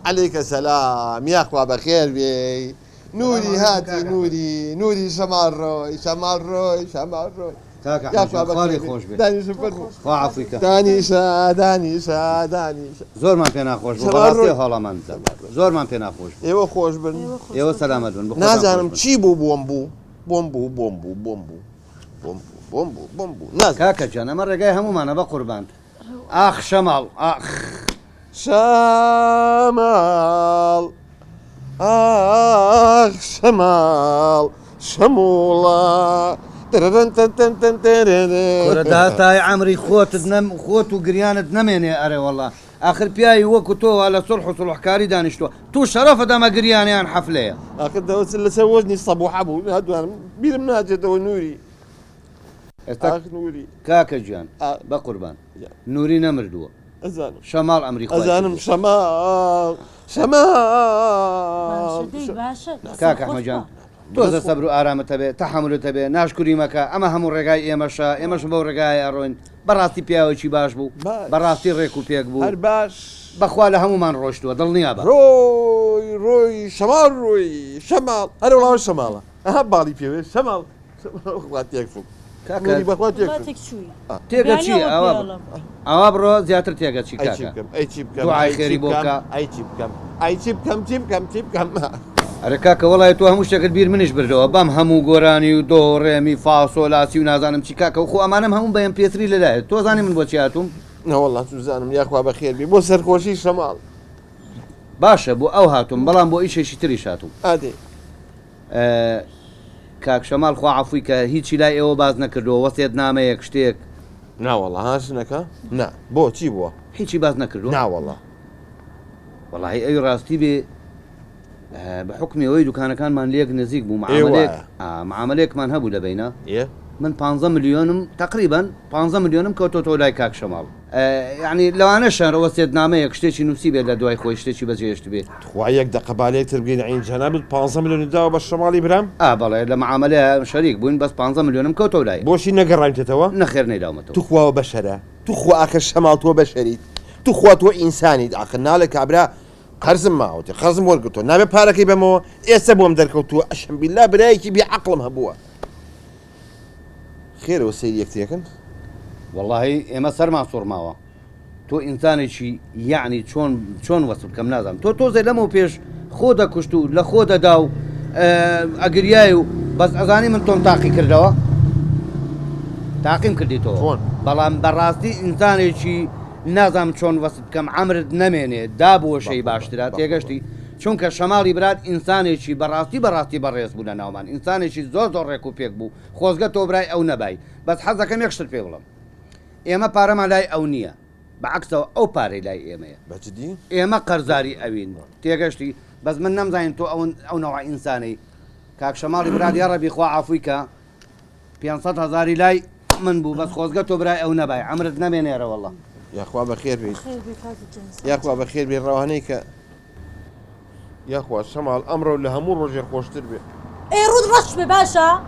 عەلەیکە سەلام یاخوا بەخێر بێی نوری هاتی نوری نوری شەماڵ ڕۆی شەماڵ ڕۆی شەماڵ ڕۆی کاکە یاخوا حەمە بەخێر خوا لێ بێی خۆش بێ دانیشە فەرموو خوا عەفوی کە دانیشە دانیشە دانیشە زۆرمان پێ ناخۆش بوو شەماڵ بەڕاستی ڕۆی هەواڵامان دا زۆرمان پێ ناخۆش بوو ئێوە خۆش بن ئێوە خۆش ئێوە بن. سەلامەت بن بە خۆتان خۆش نازانم بن چی بوو بۆم بوو بۆم بوو بۆم بوو بۆم بوو بۆم بوو بۆم بوو بۆم بوو نازانم کاکە گیان ئەمە ڕێگای هەموومانە بە قوربان ئاخ شەماڵ ئاخ. شەماڵ ئاخ شەماڵ شەموڵە تررن تن تن تن تررن. کورە داتای عەمری خۆتت نەم خۆت و گریانت نەمێنێ ئەرێ وەڵا ئاخر پیاوی وەکو تۆ وا لە سوڵح و سوڵحکاری دانیشتوە تو شەرەفت ئەمە گریانە یان حەفلەیە. ئاخر دەوە لەسەر وەزنی سەبوحە بوو ناتوانم بیرم ناچێتەوە نوری. ئێستا ئاخ نوری. کاکە گیان ئا. بەقوربان گیان. نوری نەمردووە. ئەزانم. شەماڵ ئەمری خوای ئەزانم کردووە. شەماڵ باشە شەماڵ دەی باشە لەسەر کاک خۆت ئەحمەد بە. گیان تۆزە سەبر و ئارامت هەبێ تەحەمولت هەبێ ناشکوری مەکە ئەمە هەموو ڕێگای ئێمەشە ئێمەش بەو ڕێگایە ئەڕۆین بەڕاستی پیاوێکی باش بوو باش. بەڕاستی ڕێک و پێک بوو هەر باش. بەخوا لە هەموومان ڕۆشتووە دڵنیا بە. ڕۆی ڕۆی شەماڵ ڕۆی شەماڵ ئەرێ وەڵا ئەوە شەماڵە ئەها باڵی پێوەیە شەماڵ بەخوا تێکچووم کاکە نوری بەخوا وەڵا تێکچووم. تێکچووی. تێگەچی بیانی ئەوە ئاوا پێڵم. ئاوا بڕۆ زیاتر تێگەچی ئەی چی کاکە بکەم ئەی چی بکەم دوعای ئەی چی خێری بۆ بکەم بکە. ئەی چی بکەم ئەی چی بکەم چی بکەم چی بکەم. ئەرێ کاکە وەڵای تۆ هەموو شتێکت بیر منیش بردەوە بەم هەموو گۆرانی و دۆ ڕێمی فاسۆ لاسی و نازانم چی کاکە خۆ ئەمانەم هەموو بە MP3 لەلایە تۆ زانی من بۆچی هاتووم؟ نەوەڵا چوزانم یاخوا بەخێر بی بۆ سەرخۆشی شەماڵ. باشە بۆ ئەو هاتووم بەڵام بۆ ئیشێکی تریش هاتووم. ئادەی. کاک شەماڵ خوا عەفوی کە هیچی لای ئێوە باس نەکردووە وەسێت نامەیەک شتێک. ناوەڵا ها ژنەکە نا بۆ چی بووە؟ هیچی باس نەکردووە؟ ناوەڵا. وەڵاهی ئەوی ڕاستی بێ بە حوکمی ئەوەی دوکانەکانمان لێک نزیک بوو معامەلەیەک معامەلەیەکمان هەبوو لە بەینا من پانزە ملیۆنم تەقریبەن پانزە ملیۆنم کەوتۆتەوە لای کاک شەماڵ یانی لەوانەشە وەسێتنامەیەک شتێکی نووسیبێت لە دوای خۆی شتێکی بەجێهێشتبێ. تخوا یەک دەقە با لێکتر بگەین عەین جەنابت پانزە ملیۆنت داوە بە شەماڵی برام؟ ئا بەڵێ لە معامەلەیا شەریک بووین بەس پانزە ملیۆنم کەوتەوە لای. بۆچی نەگەڕاویتەتەوە؟ نەخێر نەیداومەتەوە. توخوا بەشەرە توخوا ئاخر شەماڵ تۆ بەشەریت توخوا تۆ ئینسانیت ئاخر ناڵێ کابرا قەرزم ماوەتێ قەرزم وەرگرتووە نابێ پارەکەی بەمەوە ئێستا بۆم دەرکەوتووە ئەشەمبیلا برایەکی بێ عەقڵم هەبووە. خێرەوە سەیری یەکترەکەن. وەڵاهی ئێمە سەرمان سوڕماوە تۆ ئینسانێکی یەعنی چۆن چۆن وەسف بکەم نازانم تۆ تۆزێ لەمەو پێش خۆ دەکوشت و لە خۆ دەدا و ئەگریای و بەس ئەزانی من تۆم تاقی کردەوە تاقیم کردیتەوە چۆن؟ بەڵام بەڕاستی ئینسانێکی نازانم چۆن وەسف بکەم عەمرت نەمێنێ دابوەشەی باشترە تێگەشتی چونکە شەماڵی برات ئینسانێکی بەڕاستی بەڕاستی بەڕێز بوو لە ناومان ئینسانێکی زۆر زۆر ڕێک و پێک بوو خۆزگە تۆ برای ئەو نەبای بەس حەز دەکەم یەک شتت پێ بڵێم ئێمە پارەمان لای ئەو نییە بە عەکسەوە ئەو پارەی لای ئێمەیە بە جدی؟ ئێمە قەرزاری ئەوین تێگەشتی بەس من نەمزانی تۆ ئەو ئەو نەوعە ئینسانەی کاک شەماڵی برات یاڕەبی خوا عەفوی کە 500 هەزاری لای من بوو بەس خۆزگە تۆ برای ئەو نەبای عەمرت نەمێنێ ئەرەوەڵا. یاخوا بەخێر بێیت. بەخێر بێی کاکە گیان. یاخوا بەخێر بێی ڕەوانەی کە. یاخوا شەماڵ ئەمڕۆ لە هەموو ڕۆژێ خۆشتر بێ. ئێ ڕووت ڕەش بێ باشە.